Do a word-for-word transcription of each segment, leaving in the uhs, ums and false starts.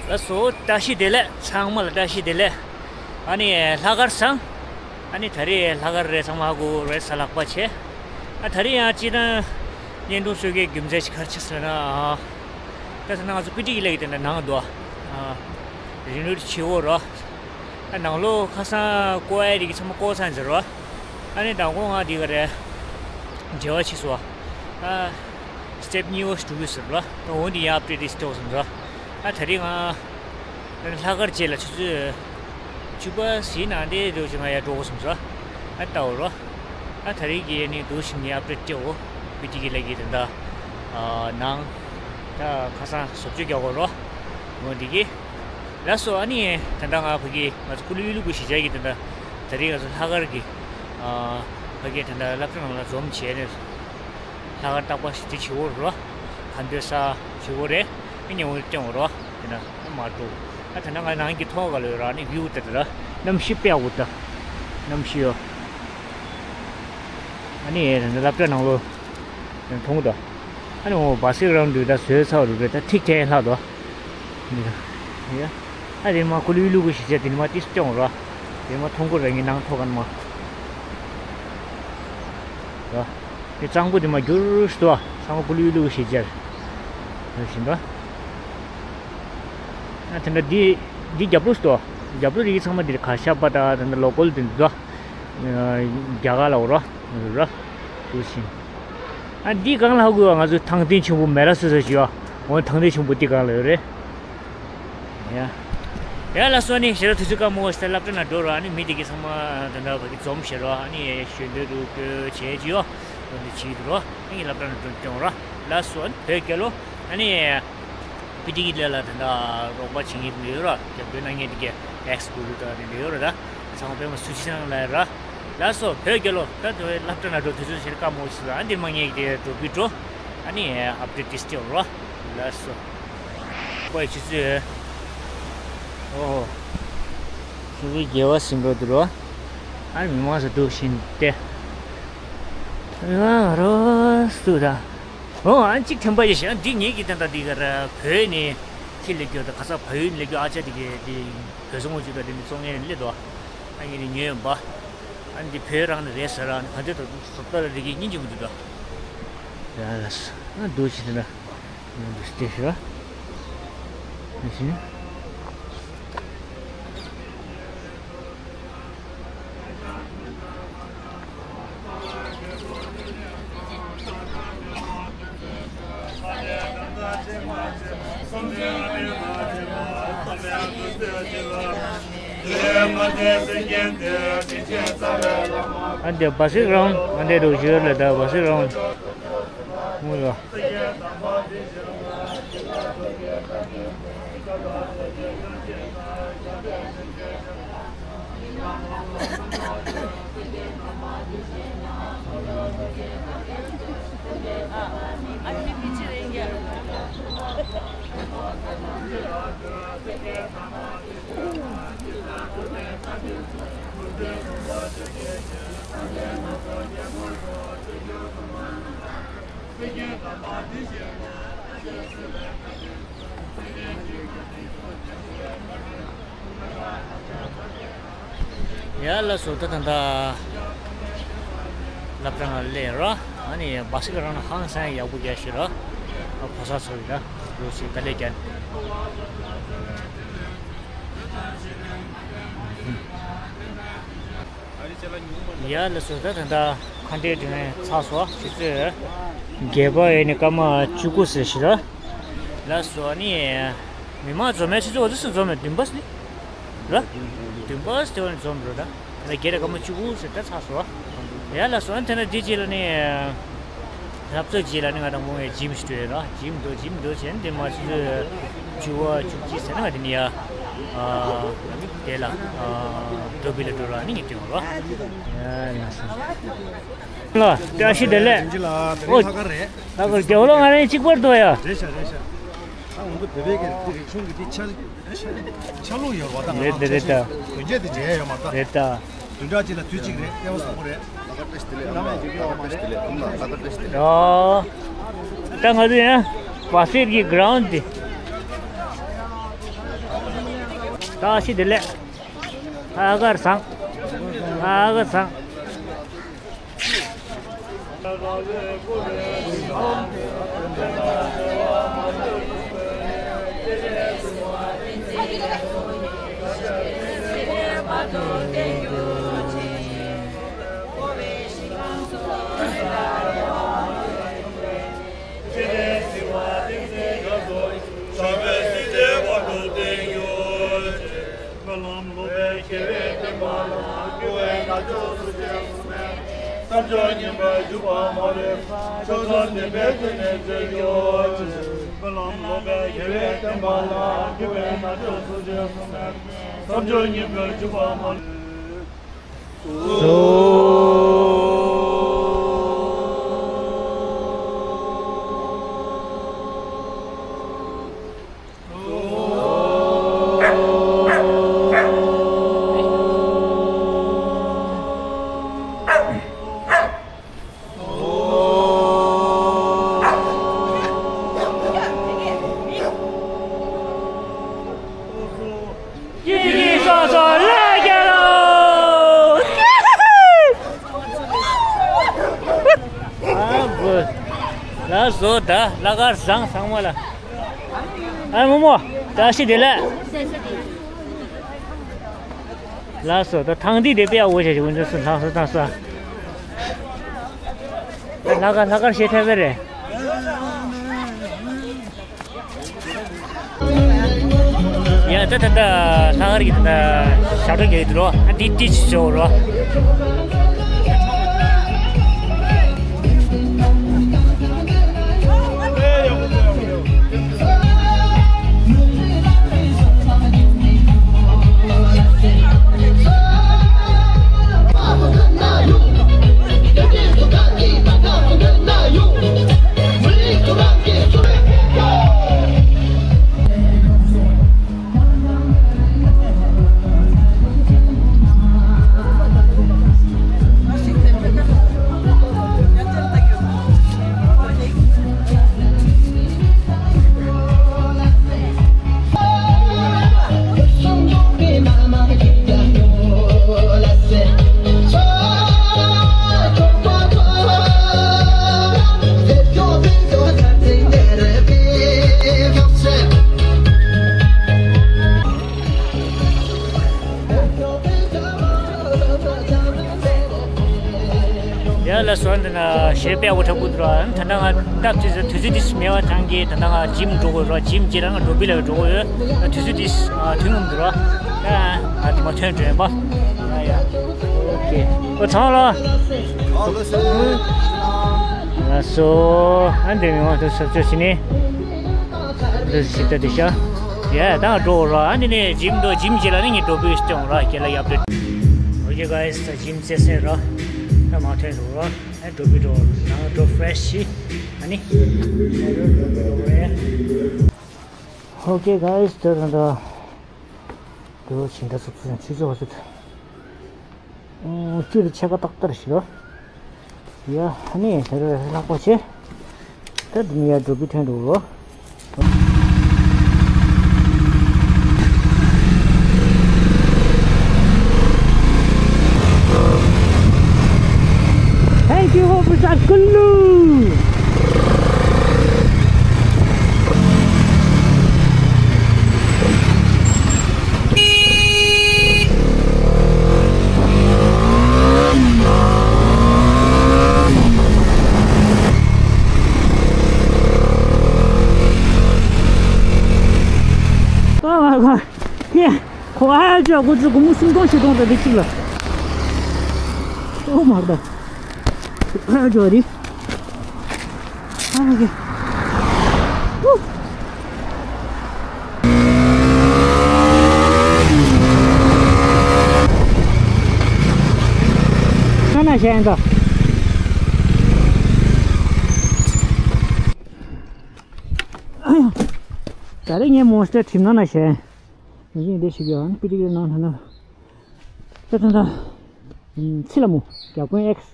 ལགས་སོ། བཀྲ་ཤིས་བདེ་ལེགས། ཚང་མ་ལ་བཀྲ་ཤིས་བདེ་ལེགས། ཨ་ནི་ལྷག་དཀར་བཟང་། ཨ་ནི་ད་རེས་ལྷག་དཀར་རེད། ཚང་མ་ཧ་གོ་རེད། གཟའ་ལྷག་པ་བྱས། ཨ་ད་རེས་ཡང་སྤྱིར་བཏང་བརྙན་ཐུང་བཟོ་གི་རྒྱུ་མཚན་ཞིག་ག་རེ་བྱས་ཟེར་ན། ཨ་ད་ཐ་ན་ང་ཚོ་པི་ཊི་ཀི་ལགས་ཀྱི་དེ་འདྲ་ནང་དུ་ཨ་རི་ནོ་ཝེ་ཊི་བྱེད་འོ་རོ། ཨ་ནང་ལོགས་ཁ་སང་ཀོ་ཨའི་རིགས་ཚང་མ་བཀོག་ཚར་ཟེར་རོ། ཨ་ནི་མདང་དགོང་ང་འདི་ག་རེ་འབྲེལ་བ་བྱས་སོང་། ཨ་སི་ཊེབ་གཉིས་པ་ཞིག་འགྲོ་གི་ཟེར་རོ། ད་འོ་འདི་ཡང་ཨབ་ཌེཊ་འདི་སྤྲད་འོ་ཟེར་རོ། ཨ་ད་རེས་ང་ལྷག་དཀར་རྗེས་ལ་ཆུ་ཚོད་བཅུ་པ་ཟིན་ནང་དེ་འགྲོ་ཅིག་ང་ཡར་འགྲོ་དགོས་སོང་ཟེར་རོ། ཨ་ལྟ་འོ་རོ། ཨ་ད་རེས་ཀྱི་ནི་འདུག་ཞིག་ནི་ཨབ་ཌེཊ་སྤྲད་འོ། པི་ཊི་ཀི་ལགས་ཀྱི་དེ་འདྲ་ཨ་ནང་ད་ཁ་སང་བཟོ་བཅོས་རྒྱག་འོ་རོ། འོ་འདི་གི་ལགས་སོ། ཨ་ནི་ད་ལྟ་ང་ཕ་གི་ང་ཚོ་ཀུ་ལུ་ཡུལ་ལུ་གུ་གཞིས་ཆགས་ཀྱི་དེ་འདྲ་ད་རེས་ང་ཚོ་ལྷག་དཀར་གྱི་ཨ་ཕ་གི་དེ་འདྲ་སློབ་གྲྭ་ནང་ལ་འཛོམས་བྱས་ནས་ལྷག་དཀར་རྟག་པར་ཞིག་དེ་བྱེད་འོ་རོ། ག་འདོད་ས་བྱེད་འོ་རེད། ཨ་ནི་འོ་སྟོན་འོ་རོ། དེ་འདྲ་མ་འགྲོ། ཨ་ད་ནང་ང་ནང་གི་ཐོག་ག་ལོས་ར་ནི་བིའུ་ད་དེ་ར་གནམ་གཤིས་དཔེ་ཡག་པོ་ད། གནམ་གཤིས་ཡོ། ཨ་ནི་ཡ་ད་སློབ་གྲྭ་ནང་ལོ་མཐོང་གི་ད། ཨ་ནི་འོ་བ་སི་རང་འདུག་ད་བཟོས་ཚར་རུ་རེད། ད་ཐིག་ཐེ་ལྷག་ད། ཡ། ཨ་དེ་མ་ཀུ་ལུ་ལུ་གུ་ཞིག་བྱས་དེ་ནི་མ་ཏིས་སྐྱོང་ར། དེ་མ་མཐོང་གོ་ར་ངའི་ནང་ཐོག་ག་ནི་མ། ཡ། དེ་གཙང་པོ་དེ་མ་འགྱུར་སྟོ། ཚང་མ་ཀུ་ལུ་ལུ་གུ་ཞིག་བྱས། ཡོད་བཞིན་པ། ཨ་དེ་འདྲ་འདི་འདི་རྒྱབ་ལོགས་སུ་འདུག་རྒྱབ་ལོགས་རིགས་ཚང་མ་འདིར་གར་ཤ་པ་དང་དེ་འདྲ་ལོ་ཀལ་དེ་འདུག་རྒྱ་གར་ལ་འོ་ར་ར་འདུག་ཤིང་། ཨ་འདི་གང་ལ་ཧ་གོ་བ། ང་ཚོའི་ཐང་སྟེང་ཆེན་པོ་མེ་ར་སོ་སོ་ཞིག་ཡོད། འོ་ཐང་སྟེང་ཆེན་པོ་འདི་གང་ལ་ཡོད་རེད། ཡ། ཡ་ལགས་སོ། ནི་ཞེ་དྲག་ཐུགས་རྗེ་བཀའ་མོལ་ཞེ་དྲག་སློབ་གྲྭ་ནང་འགྲོ་ར། ནི་མི་དེ་གི་ཚང་མ་དེ་འདྲ་བ་གི་འཛོམས་ཞེ་ར། ནི་ཞོན་དུ་རུ་གོ་བྱས་ཀྱི་ཡོད། འོ་འདི་བྱེད་དུ་རོ། ནི་སློབ་གྲྭ་ནང་འགྲོ་སྐྱོང་ར། ལགས་སོ། བོད་རྒྱལ་ལོ། ཨ་ནི། པི་ཏི་གི་ལས་ལ་དེ་འདྲ་རོགས་པ་བྱེད་མཁན་ཡོད་ར། རྒྱབ་སྐྱོར་གནང་མཁན་དེ་གའི་ཨེགས་གུ་རུ་དང་དེ་འདྲ་ཡོད་ར། ད་ཚང་མ་དཔེ་མ་སུ་ཆི་ནང་ལ་ར། ལགས་སོ། བོད་རྒྱལ་ལོ། ད་དེ་བས་སློབ་གྲྭ་ན་འགྲོ་དུས་ཚོད་ཞིག་བཀའ་མོལ་ཞིག་ཨ་འདི་མ་ངེས་ཀྱི་འགྲོ་གི་འགྲོ། ཨ་ནི་ཨབ་ཌེཊ་ཏིས་ཏེ་ར། ལགས་སོ། ཁོའི་ཆུ་ཚོད། ཨོ། ཆུ་ཚོད་བརྒྱད་པ་ཟིན་འགྲོ་འདུག་ར། ཨ་མི་མང་ས་འདུག་བཞིན་ཏེ། མི་མང་རོ་སུ་ད། ཨོ་ཨ་གཅིག་ཐེམ་པ་ཡི་ཞང་འདི་ངེད་ཀྱི་ད་ལྟ་འདི་ག་ར་བོད་ནས་ཁྱི་ལས་སྐྱོ་ད་ག་ས་བལ་ཡུལ་ལས་སྐྱོ་ཨ་ཅག་འདི་གའི་འདི་བོད་སོང་ངོ་ཅུ་ད་འདི་ནི་ཙོང་ངེ་ལེ་དོ། ཨ་ངེད་ནི་ཉོས་ཡོད་པ། ཨ་འདི་བོད་རང་ནས་རེད་ཟེར་ར་ནི་ག་འདི་ད་སོ་ད་ལ་རི་གི་སྙིང་རྗེ་མོ་འདུག་ད། ཡ་ལ་ས་ཨ་འདུག་ཅི་ད་ན་ཡོང་འདུག་སྟེ་ཤི་བ། ཨ་ཤི། ཨ་འདི་བ་སི་རང་ཨ་འདི་རུ་བཞུར་ལ་ད་བ་སི་རང་མུ་ལ། ཡ་ལ་སོ་ད་ད་ད་སློབ་གྲྭ་ནང་སླེབས་ར། ཨ་ནི་བ་སི་ཀ་རང་ཧང་སང་ཡག་པོ་རྒྱག་ཤི་ར། ཕོ་གསར་ཚོ་ཡིན་ན་རོ་ཞིག་ད་ལས་ཀྱང་། ཡ་ལ་སོ་ད་ད་ད་ཁ་འདྲེ་དྲི་ནས་ཚ་སོ་ཆུ་ཚོད་བརྒྱད་པ་ཡས་ནས་སྐར་མ་བཅུ་དགུ་ཟེར་ཞིག་ར། ལ་སོ་ནི་མི་མང་འཛོམས་མའི་ཆུ་ཚོད་འོ་ཙི་སུ་འཛོམས་མེད་བདུན་པ་སི་ར། བདུན་པ་སི་དེ་བ་ནི་འཛོམས་རོ་ད། ད་བརྒྱད་ར་སྐར་མ་བཅུ་དགུ་ཟེར་ད་ཚ་སོ། ཡ་ལ་སོ་ཨ་ནི་དེ་ན་འདི་རྗེས་ལ་ནི། ལྷབ་ཚོད་རྗེས་ལ་ནི་ང་དང་མོ་ངས་ཇིམ་ཞིག་སྤྲོད་ཡོད་ར། ཇིམ་འགྲོ་ཇིམ་འགྲོ་བྱས་ནས་དེ་མ་ཆུ་ཚོད་བཅུ་བ་བཅུ་གཅིག་ཟེར་ན་ང་དེ་ནི་ཡ། ཨ་དེ་ལ་ཨ་དོ་བི་ལ་འགྲོ་ར་ནི་ངས་སྟོན་ར། ཡ་ཡ་སོ། ལ་བཀྲ་ཤིས་བདེ་ལེགས། ཨོ། ལྷག་དཀར་རེད། ལྷག་དཀར་རྒྱལ་བ་ལོ་ང་རང་གཅིག་པར་འདུག་ཡ། རེད་ཤག་རེད་ཤག་ད་ང་ཚོ་བོད་པའི་གི་རིག་གཞུང་གི་དེ་ཆ་ཆ་ལུགས་ཡོད་རེད་པ། ད་ང་རང་རེད་ད་རེད་ད། དོན་རྐྱེན་དེ་མཇལ་ཡ་ཡོད་མ་རེད་ད། རེད་ད། བདུན་ཕྲག་གཅིག་ལ་དུས་གཅིག་རེད། ལྟེ་བ་བཟང་པོ་རེད། ཨོ། ད་ང་ཚོ་ཡང་བ་སེར་གྱི་གྷི་རའུན་ཌི་དེ། བཀྲ་ཤིས་བདེ་ལེགས། ཨ་གར་བཟང་། ཨ་གར་བཟང་། སྐྱིད་སྐྱིད་སོ་སོ་ལས་རྒྱལ་ལོ། ཨ་བུ། ལགས་སོ་ད་ལྷག་དཀར་བཟང་ཚང་མ་ལ། ཨ་རྨོ་མོ། བཀྲ་ཤིས་བདེ་ལེགས། ལགས་སོ་ད་ཐང་འདི་དེ་དཔེ་ཡག་པོ་བྱས་ཤིག་འུ་ཚོ་སུ་ལྷག་སོ་ཐང་སོ། ལྷག་དཀར་ལྷག་དཀར་ཞེ་ཐལ་བ་རེད། ཡ་ད་ད་ད་ལྷག་དཀར་གྱི་ད་ད་ཞབས་བྲོ་རྒྱག་གི་འདུག་རོ། ཨ་འདི་ཏི་ཅི་ཅོ་རོ། ཡ་ལ་སོང་། འདི་ན་ཞེ་དཔེ་འོ་འཁྲབ་གི་འདུག་ར། ད་ལྟ་ང་སྟབས་བདེ་ས་དུས་ཚོད་འདི་མེད་པ་ཐང་གི་ད་ལྟ་ང་ཇིམ་འགྲོ་དགོས་ར། ཇིམ་རྗེས་ལ་ང་འགྲོ་བི་ལ་འགྲོ་དགོས་ཡོད། དུས་ཚོད་འདི་ཐུང་ངུ་འདུག་ར། ད་ང་དེ་མ་ཐོན་འགྲོ་ཡིན་པ། ཡ་ཡ། ཨོ་ཁེ། ཨོ་ཚང་ལ། ལ་སོ། ཨ་འདི་མི་མང་དུ་སོབ་ཅོ་ཞིག་ནི། འདི་ཞིག་ད་འདི་ཤ། ཡ་ད་འགྲོ་ར། ཨ་འདི་ནི་ཇིམ་འགྲོ། ཇིམ་རྗེས་ལ་ནི་ངས་འགྲོ་བི་སྟོན་ར། ཁྱེད་ལ་ཡབ་དེ། ཨོ་ཁེ་གྷའི་སི། ད་ཇིམ་རྩེ་སེ་ར། ད་མ་ཐོན་འགྲོ་ར། ཨ་འགྲོ་བི་འགྲོ། ནང་འགྲོ་ཕི་རེ་ཤི་ཤི། ཨ་ནི། ཨོ་ཁེ་གྷའི་སི། ད་ད་ད། འགྲོ་ཕྱིན་ད་སུབ་སུབ་ཆུ་ཚོད་ཧོ་སུད། ཨུམ། སྤྱིར་ཕྱེད་ཀ་ཏག་ཏག་ཞིག་རོ། ཡ་ཧ་ནི་ད་ར་ལྷག་པོ་ཆེ། ད་འདི་ནི་ཡ་འགྲོ་བི་ཐོན་འགྲོ་རོ། Thank you for Prasad Kullu. Oh my god. Yeah. ཁོ་ཨ་ཅོ་ཁོ་ཚོ་སྒོར་མོ་སུམ་སྟོང་བཞི་སྟོང་དང་དེ་གཅིག་ལ། Oh my god. ཨ་ཅོ་རི། ཨ་མ་གི། ཨུ། ཁ་ན་ཤན་ད། ཨ་ཡ། ད་རེས་ངས་མོན་སི་ཊར་ཁྲིམས་ནང་ན་ཤན། ངས་འདི་ཞིག་ཡོད། ཨ་ནི་པི་ཏི་ཀའི་ནང་ན་ན། ད་ད་ད། ཚི་ལ་མོ། རྒྱ་དཔོན་ཨེག་སི།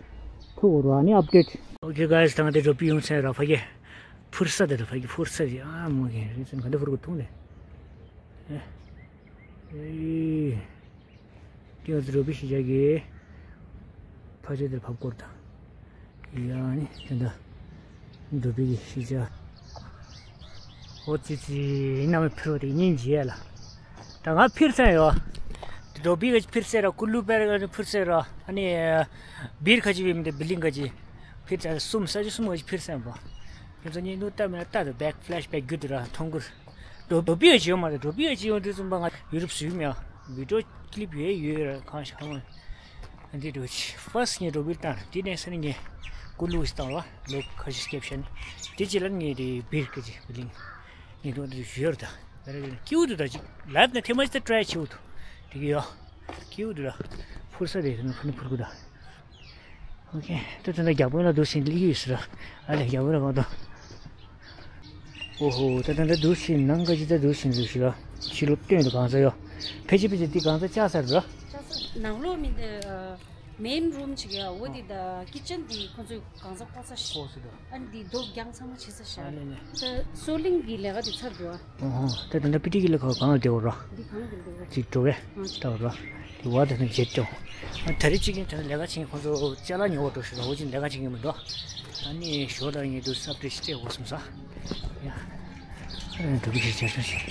ཐུག་རོ། ཨ་ནི་ཨབ་ཌེཊ། Okay guys, ད་ང་དེ་འགྲོ་པི་ཡོང་ཚེ་ར་ཕ་གི། ཕུར་ས་དེ་ར་ཕ་གི་ཕུར་ས་ཡ་མོ་གི་རི་ཚན་ག་འདི་ཕུར་གི་ཐུང་ལེ། ཨེ། ཨེ། ཏི་ཨ་ཙི་འགྲོ་བི་ཤི་ཅག་གི་ཕ་ཆེ་དེར་བབས་སྐོར་དང་། ཡ་ནི་དེ་འདྲ་འགྲོ་བི་གི་ཤི་ཅག་ཨོ་ཙི་ཙི། ཡིན་ན་མི་ཕིར་བ་དེ་སྙིང་རྗེ་ལ། ད་ང་ཕིར་ཚན་ཡོད། འགྲོ་བི་གི་ཕིར་སེ་ར། ཀུ་ལུ་པེར་གི་ཕིར་སེ་ར། ཨ་ནི་བིར་ཁ་ཅི་བི་མི་དེ་བི་ལིང་ཁ་ཅི། ཕིར་ཚན་གསུམ་ས་ཅི་གསུམ་གི་ཕིར་སེ་བ། ཁྱོད་ཚོ་གཉིས་འདུག་ལྟ་མེད་ན་ལྟ་དང་། བེག་ཕི་ལེ་ཤི་བེག་རྒྱུ་དེ་ར་མཐོང་གུར། འགྲོ་བི་ཡ་ཅི་ཡོད་མ་རེད། འགྲོ་བི་ཡ་ཅི་ཡོད་དུས་ཙམ་པ་ང་ཡུ་རོབ་བཟོས་མེད། བི་ཌི་ཡོ་ཀི་ལིབ་ཡོད་ཡོད་ར་གང་ཤ་མ། འདི་འགྲོ་ཅི་ཕར་སི་ཊི་ངས་འགྲོ་བི་བཏང་། དེ་ནས་ས་ནས་ངས་ཀུ་ལུ་ཞིག་བཏང་བ། ལོ་ཁ་ཤས་སྐྱབས་ཤ་ནི། དེ་རྗེས་ལ་ངས་དེ་བིར་ཁ་ཅི་བི་ལིང་ངས་འགྲོ་འདི་ཞུ་ཡོད་ར། ད་ར་ཀི་འུ་དུ་ད་ཅིག་ལབ་ན་ཐེ་མ་ཅི་ད་ཊ་རའི་བྱེད་འུ་དུ་དེ་གི་ཡོད། ཀི་འུ་དུ་ད་ཕུར་ས་རེད། ནི་ཕུར་ནི་ཕུར་གུ་ད། ཨོ་ཁེ། ད་ད་ད་རྒྱ་དཔོན་ལ་འདུག་སེ་སླེབས་ཀྱི་ཡོད་ཟེར། ཨ་ལས་རྒྱ་དཔོན་ལ་གང་དང་། ཨོ་ཧོ། ད་ད་ད་འདུག་སེ་ནང་ག་ཅི་ད་འདུག་སེ་འདུག་ཞིག་ལ། ཕྱི་ལོགས་སྟོད་དུ་གང་ས་ཡོད། ཕལ་ཆེར་ཕལ་ཆེར་འདི་གང་ས་བཅག་ས་རེད། ནང་ལོགས་མི་འདི་མེན་རུམ་ཅིག་ཡོད། འོ་འདི་ད་ཀི་ཅན་འདི་ཁོ་ཚོས་གང་ས་བཀོག་ས་ཞིག་ཨ་ནི་འདི་རྡོ་རྒྱང་ཚང་མ་བྱེད་ས་ཞིག་ཨ་ལས་ལས། ད་སོ་གླིང་གི་ལས་ཀ་དེ་ཚར་འདུག་ཨ། ཨོ་ཧོ། ད་ད་ད་པི་ཏི་གི་ལས་ཁ་གང་ལ་བསྡད་འོ་ར། འདི་གང་ལ་བསྡད་འོ། ཅིག་འགྲོ་བས། ཨ་ཅིག་ལྟ་བ་ར། དེ་བ་དེ་ནས་བརྗེད་ཀྱང་། ཨ་ད་རེས་གཅིག་ཡིན་དེ་ནས་ལས་ཀ་བྱེད་མཁན་ཁོང་ཚོ་ཅ་ལག་ཉོ་བར་འགྲོ་ཞིག་ལ། འོ་ཅིག་ལས་ཀ་བྱེད་མཁན་མི་འགྲོ། ཨ་ནི་ཞོར་ལ་ངས་དུ་སབ་ཏྲེ་ཞིག་སྤྲད་དགོས་བསམ་ས། ཡ། ཨ་ནི་འགྲོ་གི་ཞིག་བྱ་ཆོག་ཞིག་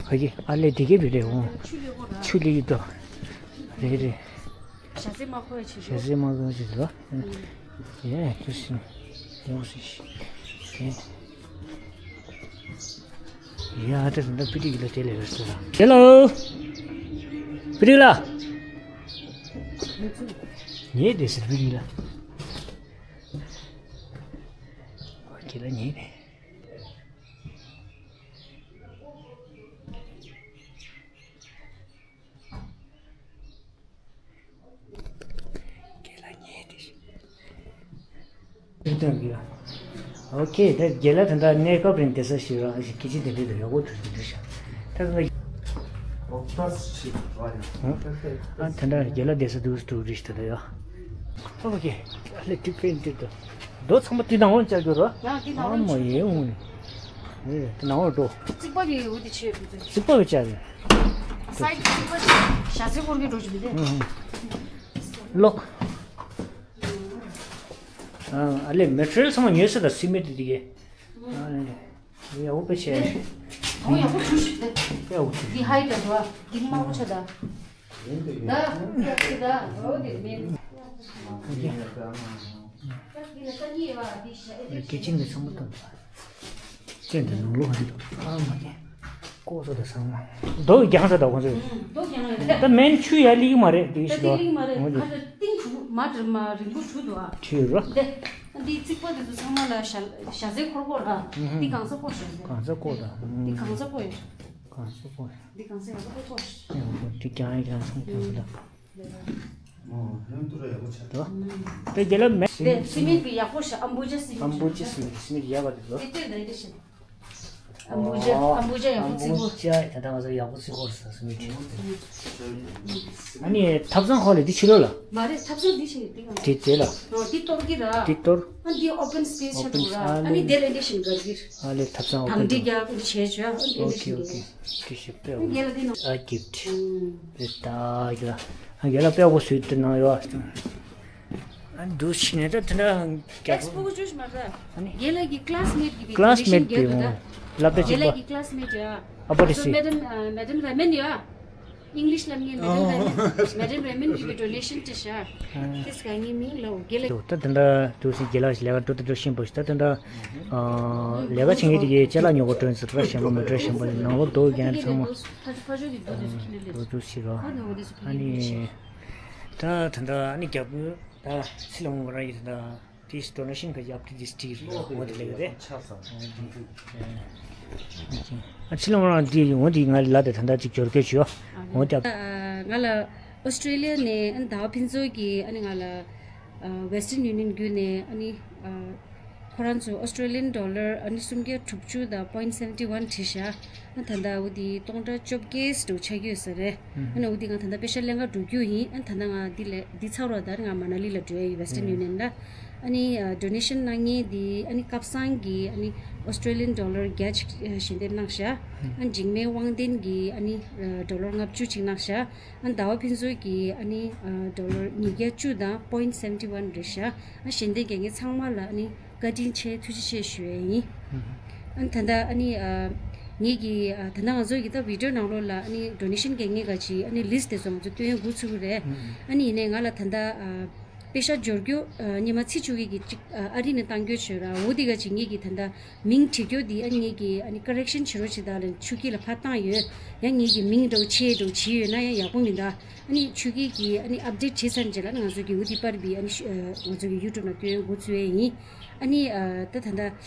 ཕ་གི་ཨ་ལས་དེ་གས་བི་རེད་འོང་། ཆུ་ལས་ཡོད་དོ། རེད་རེད། ཞྭ་ཟས་མ་ཁོ་ཡ་ཆེ་ཞྭ་ཟས་མ་ཁོ་ཡ་ཆེ་ལ། ཡ་ཁྱོད་སྲིད་ཡོང་སྲིད་ཤི། ཡ་ཨ་ཏི་ཟིན་ད་པི་ཏི་གི་ལ་དེ་ལས་རེད་ཟེར་ལ། ཧེ་ལོ། པི་ཏི་ལ། ཉེ་དེ་ཟེར་པི་ཏི་ལ། ཁྱེད་ལ་ཉེ་དེ། རྒན་ལགས་ཉལ་བསྡད་ཤག་ཨོ་ཁེ། ད་རྒན་ལགས་ད་ལྟ་གནས་སྐབས་རིང་བསྡད་ས་ཞིག་རང་ཞིག་སྐད་ཆ་དེ་འདྲ་དང་ཡག་པོ་འགྲོ་གི་འདུག་ཤག་ད་ལྟ་ཨོ་ཏོ་ཞིག་རེད་ཨ། ད་ལྟ་རྒན་ལགས་བསྡད་ས་འདུག་འདུག་རེད་ཤག་ད་ལྟ་ཡ། ཨོ་ཁེ། ཨ་ལས་ཏིག་ཕན་ཏིག་ཏོ། རྡོ་ཚང་མ་དེ་ནང་འོང་བཅར་རྒྱུ་རོ། ཡང་དེ་ནང་འོང་ཨ་མ་ཡེ་འོང་ནི། ཨེ་དེ་ནང་འོང་འགྲོ། རྩིག་པ་གི་འོ་དེ་ཆེ་བུ་དེ། རྩིག་པ་གི་བཅར་རེད། སའི་རྩིག་པ་ཞྭ་ཚིག་སྐོར་གྱི་འགྲོ་བཅུག་མི་དེ། ཨུ་ཧུ། ལོག་ཨ་ལས་མེ་ཊི་རི་ཡལ་ཚང་མ་ཉོས་ས་དང་སི་མེན་ཊི་དེ་གས། ཨ་ལས་ཡག་པོ་དཔེ་ཆེ། ཨོ་ཡག་པོ་བྱུང་ཞིག་ལས། དཔེ་ཡག་པོ་བྱུང་། འདི་ཧའི་ད་འགྲོ་ཨ། འདི་དམར་པོ་ཆ་ད། ད་ད་འོ་དེ་མེད། ཨོ་ཁེ། སྐད་ཅིག་ནས་ཚང་མ་བཏང་། སྐད་འདི་ནང་ལོགས་ཧ་ཅང་ཨ་མ་ཀྱེ། ལྐོག་ཟ་དང་ཚང་མ། རྡོ་རྒྱང་ས་དང་ཁོང་ཚོས། རྡོ་རྒྱང་ཡོད་རེད། ད་མེན་ཆུ་ཡར་སླེབས་ཀྱི་མ་རེད་དེ་ཞིག་ལ། ད་དེ་སླེབས་ཀྱི་མ་རེད། ཁ་ཚ་གཏིང་གྲུ་མ་དྲི་མ་རིང་པོ་གྲུ་འདུག་ཨ། ཆུ་ཡོད་རོ། དེ། འདི་རྩིག་པ་དེ་ཚོ་ཚང་མ་ལ་ཞྭ་ཞྭ་ཟས་འཁོར་བསྐོར་ར། འདི་གང་ས་བསྐོར་ཞྭ་ཟས། གང་ས་བསྐོར་དང་། འདི་གང་ས་བསྐོར་ཡོད། གང་ས་བསྐོར། འདི་གང་ས་ཡག་པོ་བསྐོར། ཡག་པོ་འདི་རྒྱང་ཡག་རྒྱང་སོང་རྒྱང་ལ། ཨོ་ཡང་ཏུ་ར་ཡག་པོ་ཆགས། དོ། དེ་རྒྱལ་ལ་མེ། དེ་སི་མེན་ཊི་གི་ཡག་པོ་ཞིག་ཨམ་བུ་ཇ་སི་མེན་ཊི། ཨམ་བུ་ཇ་སི་མེན་ཊི། སི་མེན་ཊི་ཡག་པ་དེ་དོ། དེ་དེ་རེད་ཤི། ཨམ་བུ་ཇ་ཨོ་ཨམ་བུ་ཇ་ཡག་པོ་བརྩི་གོ། ཨམ་བུ་ཇ་ད་ལྟ་ང་ཚོ་ཡག་པོ་བརྩི་གོ་ས་སི་མེན་ཊི། ཨ་ནི་ཐབ་ཚང་ཁོག་ལ་འདི་ཕྱི་ལོགས་ལ། མ་རེད་ཐབ་ཚང་འདི་ཕྱི་འདི་གང་། དེ་དེ་ལ། ཨོ་འདི་གཏོར་གི་ར། འདི་གཏོར། ཨ་འདི་ཨོ་པན་སི་པེ་སི་ཆགས་འདུག་ར། ཨ་ནི་དེ་ལ་འདི་ཤིང་གར་གྱིར། ཨ་ལས་ཐབ་ཚང་ཨོ་པན་འདི་རྒྱག་འདི་བྱས་བྱས་ཨ་འདི་ལ་ཤིང་གར། ཨོ་ཁེ་ཨོ་ཁེ། ཏི་ཤུ་པེ་ཨོ། རྒྱལ་ལ་འདི་ནང་། ཨ་གིབ་ཊི། ཨུམ། རེད་ད་གི་ལ། ཨ་རྒན་ལགས་དཔེ་ཡག་པོ་བཟོས་ཏེ་གནང་ཡོད། ཨ་འདུག་ཕྱིན་ནས་ད་དེ་འདྲ་རྒྱག་ཊེག་སི་པུག་བཅུ་ཞིག་མ་རེད། ཨ་ནི། རྒན་ལགས་ཀྱི་ཀི་ལ་སི་མེ་ཊི་གི་ཀི་ལ་སི་མེ་ཊི་རེ་ལེ་ཤན་རྒྱག་གི་འདུག་ད། སློབ་གྲྭ་གཅིག་པ། རྒན་ལགས་ཀྱི་ཀི་ལ་སི་མེ་ཊི་ཡ། ཨ་པ་རེ་སི། མེ་ཌམ་ཨ་མེ་ཌམ་རེ་མན་ཡ། ཨིང་ལིཤ་ལབ་མཁན་མེ་ཌམ་རེ་མན། མེ་ཌམ་རེ་མན་གྱི་རེ་ལེ་ཤན་ཅི་ཤ། ཨ། དེ་སྐད་ངའི་མིང་ལ་རྒན་ལགས། ད་དེ་འདྲ་འདུག་ཕྱིན་རྒན་ལགས་ལས་ཀ་འགྲོ་ད་འགྲོ་ཤེས་པོ་ཞིག་ད་དེ་འདྲ། ཨ། ལས་ཀ་བྱེད་མཁན་དེ་གའི་ཅ་ལག་ཉོ་ག་འགྲོ་ཡིན་ཟེར་ད་ཞེན་པ་མི་འགྲོ་ཞེན་པ་ནང་ལོགས་འདུག་རྒན་ཚང་མ། ཕ་ཕ་ཞོ་གི་འདུག་དེ་ཚོ་ཁྱི་ལ་ལས། འགྲོ་འདུག་ཞིག་རོ། ཨ་ནི་འོ་དེ་ཚོ་ཕ་ཨ་གི་ནི། ཤེས། ད་ད་ད་ཨ་ནི་རྒྱབ་ད་ཚི་ལ་མོ་ར་ཡི་ད་དེ་ཌོ་ནེ་ཤན་ག་ཡབ་དེ་དེ་སྟིར་འོ་དེ་ལེགས་རེད། ཨ་ཚི་ལ་མོ་ར་དེ་འོ་དེ་ང་ལ་དེ་ད་ད་ཅིག་འབྱོར་སྐད་ཞུ་འོ་དེ། ང་ལ་ཨོ་སི་ཀྲེ་ལི་ཡ་ནས་ཨ་ནི་ཟླ་བ་ཕུན་ཚོགས་ཀྱིས་ཨ་ནི་ང་ལ་ཨ་Western Union་བརྒྱུད་ནས་ཨ་ནི་ཨ་ཁོ་རང་ཚོ་Australian dollar་ཨ་ནི་སུམ་བརྒྱ་དྲུག་ཅུ་དང་point seventy one་བྲིས་ཤག་ཨ་ད་ལྟ་འོ་དེ་སྟོང་ཕྲག་བཅོ་བརྒྱད་ཙམ་ཆགས་ཀྱི་ཡོད་ས་རེད། ཨ་ནི་འོ་དེ་ང་ད་ལྟ་པེ་ཤ་ལེན་ག་འགྲོ་རྒྱུ་ཡིན། ཨ་ད་ལྟ་ང་འདི་ལས་འདི་ཚར་བ་ད་ང་མ་ན་ལི་ལ་འགྲོ་ཡ་ཡིན། Western Union་ལ། ཨ་ནི་ཨ་ཌོ་ནེ་ཤན་གནང་མཁན་དེ་ཨ་ནི་སྐབས་བཟང་གི་ཨ་ནི་ཨོ་སི་ཊྲེ་ལི་ཡན་ཌོ་ལར་བརྒྱ་ཅིག་ཨ་ཞལ་འདེབས་གནང་ཤག་ཨ་ནི་འཇིགས་མེད་དབང་ལྡན་གྱིས་ཨ་ནི་ཨ་ཌོ་ལར་ལྔ་བཅུ་ཅིག་གནང་ཤག་ཨ་ནི་ཟླ་བ་ཕུན་ཚོགས་ཀྱིས་ཨ་ནི་ཨ་ཌོ་ལར་ཉིས་བརྒྱ་བཅུ་དང་point seventy one རེད་ཤག་ཨ་ཞལ་འདེབས་རྒྱག་མཁན་ཚང་མ་ལ་ཨ་ནི་བཀའ་དྲིན་ཆེ་ཐུགས་རྗེ་ཆེ་ཞུ་ཡས་ཡིན། ཨ་ནི་ད་ལྟ་ཨ་ནི་ཨ་ངེད་ཀྱི་ཨ་ད་ལྟ་ང་ཚོ་གི་ད་བི་ཌི་ཡོ་ནང་ལོགས་ལ་ཨ་ནི་ཌོ་ནེ་ཤན་རྒྱག་མཁན་ག་ཅིག་ཨ་ནི་ལིསི་ཊི་དེ་ཚོ་ང་ཚོ་སྟོན་འགོ་ཚུགས་ཀྱི་རེད། ཨ་ནི་ཡིན་ནའི་ང་ལ་ད་ལྟ་ཨ་པེ་ཤག་འབྱོར་རྒྱུ་ཨ་སྔོན་མ་ཚེ་ཆོས་སྐྱིད་ཀྱིས་ཅིག་ཨ་ཨ་རི་ནས་བཏང་རྒྱུ་བྱོས་ར། འོ་དེ་ག་ཅིག་ངེད་ཀྱི་ད་ལྟ་མིང་བྲིས་རྒྱུ་དེ་ཨ་ནི་ངེད་ཀྱི་ཨ་ནི་ཀོ་རེག་ཤན་བྱེད་རོགས་བྱེད་དང་ལབ་ཆོས་སྐྱིད་ལ་ཕར་བཏང་ཡོད། ཡང་ངེད་ཀྱི་མིང་འདྲ་བོ་ཆེ་འདྲ་བོ་བྲིས་ཡོད་ན་ཡང་ཡག་པོ་མི་འདུག་ཨ་ནི་ཆོས་སྐྱིད་ཀྱིས་ཨ་ནི་ཨབ་ཌེཊ་བྱས་ཚར་རྗེས་ལ་ཨ་ནི་ང་ཚོ་གི་འོ་དེ་པར་བི་ཨ་ནི་ཤ་ཨ་ང་ཚོ་གི་ཡུ་ཊུབ་ནང་སྟོན་འགོ་ཚུགས་ཡས་ཡིན། ཨ་ནི་ཨ་ད་ད་ལྟ་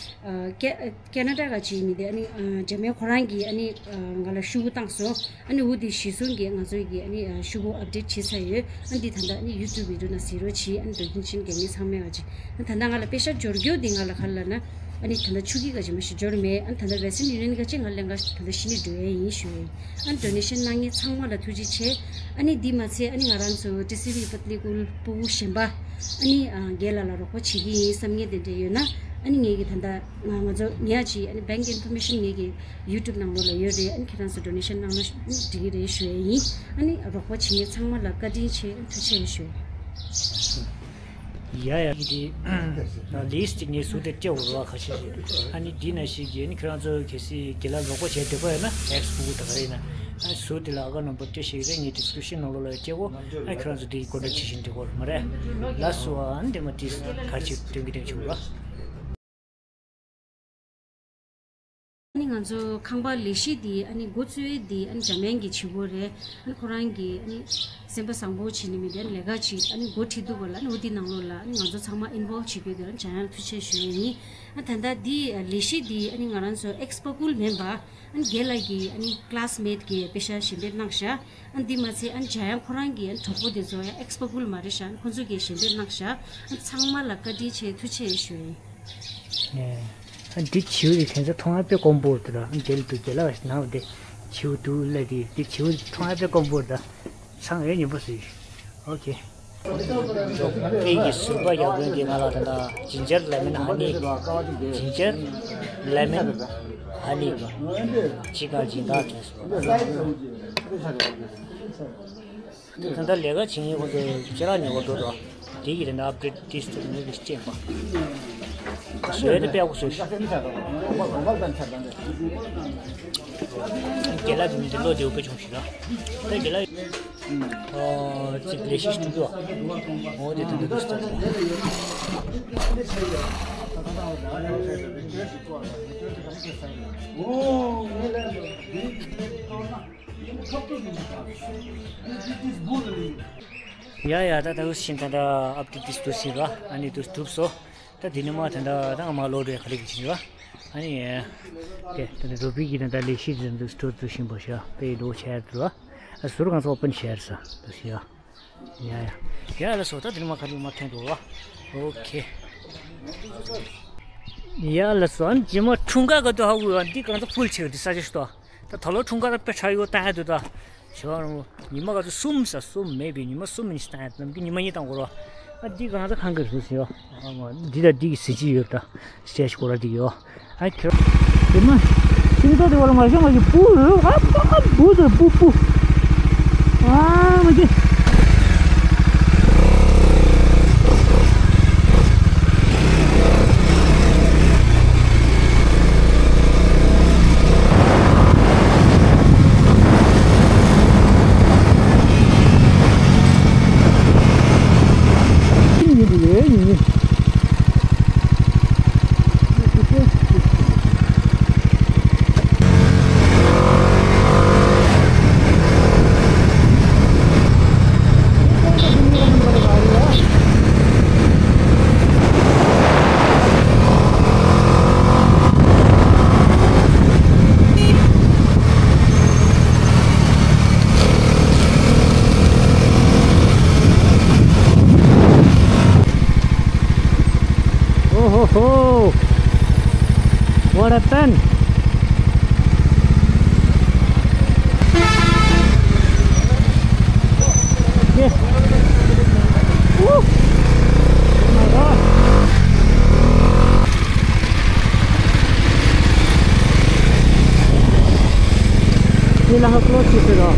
ཨ་ཀེ་ཨ་ཀེ་ན་ཌ་ག་ཅིག་མི་དེ་ཨ་ནི་ཨ་འཇམ་དབྱངས་ཁོ་རང་གིས་ཨ་ནི་ཨ་ང་ལ་ཤོག་བུ་བཏང་སོང་། ཨ་ནི་འོ་དེ་གཞི་བཟུང་གིས་ང་ཚོ་གིས་ཨ་ནི་ཨ་ཤོག་བུ་ཨབ་ཌེཊ་བྱས་ཚར་ཡོད། ཨ་ནི་འདི་ད་ལྟ་ཨ་ནི་ཡུ་ཊུབ་བི་ཌི་ཡོ་ནང་གཟིགས་རོགས་གྱིས། ཨ་ནི་ཌོ་ནེ་ཤན་རྒྱག་མཁན་ཚང་མས་ག་ཅིག་ཨ་ནི་ད་ལྟ་ང་ལ་པེ་ཤག་འབྱོར་རྒྱུ་འདི་ང་ལ་ག་རེ་ལབ་ན་ཨ་ནི་ད་ལྟ་ཆོས་སྐྱིད་ག་ཅིག་མ་ཤི་འབྱོར་མེད། ཨ་ནི་ད་ལྟ་ཝེ་སི་ཊརན་ཡུ་ནི་ཡན་ག་ཅིག་ང་ལེན་ག་ད་ལྟ་གཞི་ནས་འགྲོ་ཡས་ཡིན་ཞུ་ཡས་ཡིན། ཨ་ནི་ཌོ་ནེ་ཤན་གནང་མཁན་ཚང་མ་ལ་ཐུགས་རྗེ་ཆེ། ཨ་ནི་འདི་མ་ཚད་ཨ་ནི་ང་རང་ཚོ་ཊི་སི་ཝི་པ་ཏ་ལི་ཀུལ་སྤུ་གུ་གཞན་པ་ཨ་ནི་ཨ་རྒན་ལགས་ལ་རོགས་པ་བྱེད་ཀྱི་ཡིན་བསམ་མཁན་དེ་འདྲ་ཡོད་ན་ཨ་ནི་ངེད་ཀྱི་ད་ལྟ་ང་ང་ཚོ་ངེད་ཨ་ཅིག་ཨ་ནི་བེང་ཀི་ཨིན་ཕོར་མེ་ཤན་ངེད་ཀྱི་ཡུ་ཊུབ་ནང་ལོགས་ལ་ཡོད་རེད། ཨ་ནི་ཁྱེད་རང་ཚོ་ཌོ་ནེ་ཤན་གནང་ན་འགྲིག་གི་རེད་ཞུ་ཡས་ཡིན། ཨ་ནི་རོགས་པ་བྱེད་མཁན་ཚང་མ་ལ་བཀའ་དྲིན་ཆེ། ཨ་ནི་ཐུགས་རྗེ་ཆེ་ཞུ། ཡ་ཡ། འདི་ལིསི་ཊི་ངས་ཟུར་དེ་སྤྲད་དགོས་རེད་བ། ཁ་ཤས་ཤིག་ཨ་ནི་འདི་ནང་བཞིན་གྱི་ཨ་ནི་ཁྱེད་རང་ཚོ་གལ་སྲིད་རྒན་ལགས་རོགས་པ་བྱས་འདོད་པ་ཡོད་ན་ཊེག་སི་ཕུལ་དགོས་ད་ག་རེ་ཡིན་ན། ཨ་ནི་ཟུར་དེ་ལ་ཨ་ཀའུན་ཊི་ནམ་བར་སྤྲད་ཤེས་ཀྱི་རེད། ངས་ཌི་སི་ཀི་རིབ་ཤན་ནང་ལོགས་ལ་སྤྲད་དགོས། ཨ་ནི་ཁྱེད་རང་ཚོ་འདི་ཀོན་ཊེག་བྱེད་བཞིན་འགྲིག་གི་རེད་མ་རེད། ལགས་སོ། ཨ་ནི་འདི་མ་ཏིས་ག་རེ་བྱེད་སྟོན་གྱི་དེ་བྱུང་ར། ཨ་ནི་ང་ཚོ་ཁང་པ་ལས་གཞི་འདི་ཨ་ནི་འགོ་བཙུགས་ཡས་འདི་ཨ་ནི་འཇམ་དབྱངས་ཀྱི་བྱེད་སྒོ་རེད། ཨ་ནི་ཁོ་རང་གིས་ཨ་ནི་སེམས་པ་བཟང་པོ་བྱས་ནས་མི་དེ་ལས་ཀ་ཅིག་ཨ་ནི་འགོ་ཁྲིད་འདུག་ག་ལ། ཨ་ནི་འོ་འདི་ནང་ལོགས་ལ་ཨ་ནི་ང་ཚོ་ཚང་མ་ཨིན་བོལབ་བྱེད་རྒྱུ་དེ་ཨ་ནི་འཇམ་དབྱངས་ཐུགས་རྗེ་ཆེ་ཞུ་ཡས་ཡིན། ཨ་ད་ལྟ་འདི་ལས་གཞི་འདི་ཨ་ནི་ང་རང་ཚོ་ཨེགས་པ་སྐུལ་མིན་པ་ཨ་ནི་རྒན་ལགས་ཀྱི་ཨ་ནི་ཀི་ལ་སི་མེ་ཊི་གིས་པེ་ཤག་ཞལ་འདེབས་གནང་ཤག་ཨ་ནི་འདི་མ་ཚད་ཨ་ནི་འཇམ་དབྱངས་ཁོ་རང་གི་ཨ་ནི་གྲོགས་པོ་དེ་ཚོ་ཡང་ཨེགས་པ་སྐུལ་མ་རེད་ཤག་ཨ་ནི་ཁོ་ཚོ་གིས་ཞལ་འདེབས་གནང་ཤག་ཨ་ནི་ཚང་མ་ལ་བཀའ་དྲིན་ཆེ་ཐུགས་རྗེ་ཆེ་ཞུ་ཡས་ཡིན། ཨ་འདི་བྱིའུ་དེ་ཁྱེད་ཚོ་མཐོང་ཡ་དཔེ་དཀོན་པོ་འདུག་ར། ཨ་འདི་ལ་འདུག་རྒན་ལགས་ནང་ལ་འདི་བྱིའུ་འདུག་ལ། འདི་འདི་བྱིའུ་མཐོང་ཡ་དཔེ་དཀོན་པོ་འདུག་ཚང་ཡོད་ཉིན་པོ་སུ་ཡིན། ཨོ་ཁེ། སྐད་ཀྱི་ཟུར་པ་ཡག་པོ་འདི་ང་ལ་ད་ལྟ་ཇིན་ཇར་ལེ་མན་ཧ་ནི། ཇིན་ཇར་ལེ་མན་ཧ་ནི། ཅི་ག་ཇིན་ད་དྲན་སོང་། ད་ལྟ་ལས་ཀ་བྱེད་མཁན་ཁོ་ཚོ་ཅི་ར་ཉོ་གོ་འགྲོ་རོགས། དེ་གི་དེ་འདྲ་ཨབ་ཌེཊ་ཏིས་ཏུ་མི་གི་སྐྱེས་པ། བཟོས་ཏེ་དཔེ་ཡག་པོ་བཟོས་ཤག་རྒན་ལགས་ཀྱི་མི་དེ་བློ་བདེ་བོ་དཔེ་བྱུང་ཞིག་ལ། ད་རྒན་ལགས་ཨོ་ཅིག་ལས་གཞི་ཞིག་སྒྲུབ་རྒྱུ་བ། འོ་དེ་དེ་འདྲ་འདུག་ཟེར། ཡ་ཡ། ད་ད་འུ་ཤིན་ད་ད་ཨབ་ཏི་ཏིས་ཏུ་ཤི་ར། ཨ་ནི་ཏུ་སྟུབ་སོ། ད་དེ་ནི་མ་ད་ད་ད་ང་མ་ལོ་རེ་ཁ་ལི་གི་ཆི་ར། ཨ་ནི་དེ་ད་ད་རུ་པི་གི་ད་ད་ལས་ཤི་ཛིན་དུ་སྟུར་དུ་ཤིན་པོ་ཤ་པེ་ལོ་ཆེར་དུ་ར། ཨ་ཟུར་གང་ཚོ་ཨོ་པན་ཤེར་ས་དུ་ཤི་ཡ། ཡ་ཡ། ཡ་ལ་སོ། ད་དེ་ནི་མ་ཁ་ལི་མ་ཐེན་དུ་ར། ཨོ་ཁེ། ཡ་ལ་སོ། ཨ་ནི་ཇི་མ་འཁྲུངས་སྐར་ག་དུ་ཧ་གུ་ཡ་འདི་གང་ཚོ་ཕུལ་ཆེ་གི་འདི་ས་ཆ་ཤི་ཏོ། ད་ད་ལོ་འཁྲུངས་སྐར་དཔེ་ཁྲ་ཡོད་བཏང་ཡ་འདུག་ད། བྱེད་པ་རང་ཉི་མ་ག་ཚོད་གསུམ་ས་གསུམ་མེད་པའི་ཉི་མ་གསུམ་ཉི་ཤུ་བཏང་ཡ་ནམ་རྒྱུན་ཉི་མ་གཉིས་བཏང་དགོས་རོགས། ཨ་འདི་གང་ཚ་གང་གི་རུ་ཟིན་ཡོད། ཨ་འདི་ད་འདི་གི་ཟིན་ཅི་ཡོད་ད། སི་ཊེ་ཇི་སྐོར་ར་འདི་ཡོད། ཨ་ཁྱོད་ཉི་མ་ཤིང་ཏོག་དེ་བ་ལ་མ་ཤོང་མ་ཤོང་པུ་རུ་ཨ་པ་ཨ་པུ་ཟེར་པུ་པུ། ཨ་མ་ཀི། Oh ho ho! What happened? Okay. Woo! འདི་ལ་ཧ་ཀློ་ཆེ་ཟེར་རོ།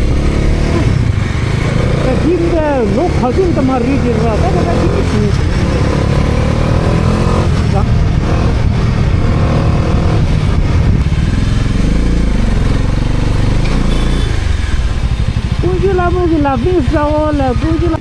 ད་འདི་འདི་ལོ་ག་ཚོད་འདི་མ་རེད་ཟེར་རོ། ད་ད་ད་འདི་མི་ཤེས། ཀུན་སྤྱོད་ལ་མོ་གི་ལ་ཕིང་ས་འོ་ལ་ཀུན་སྤྱོད་ལ།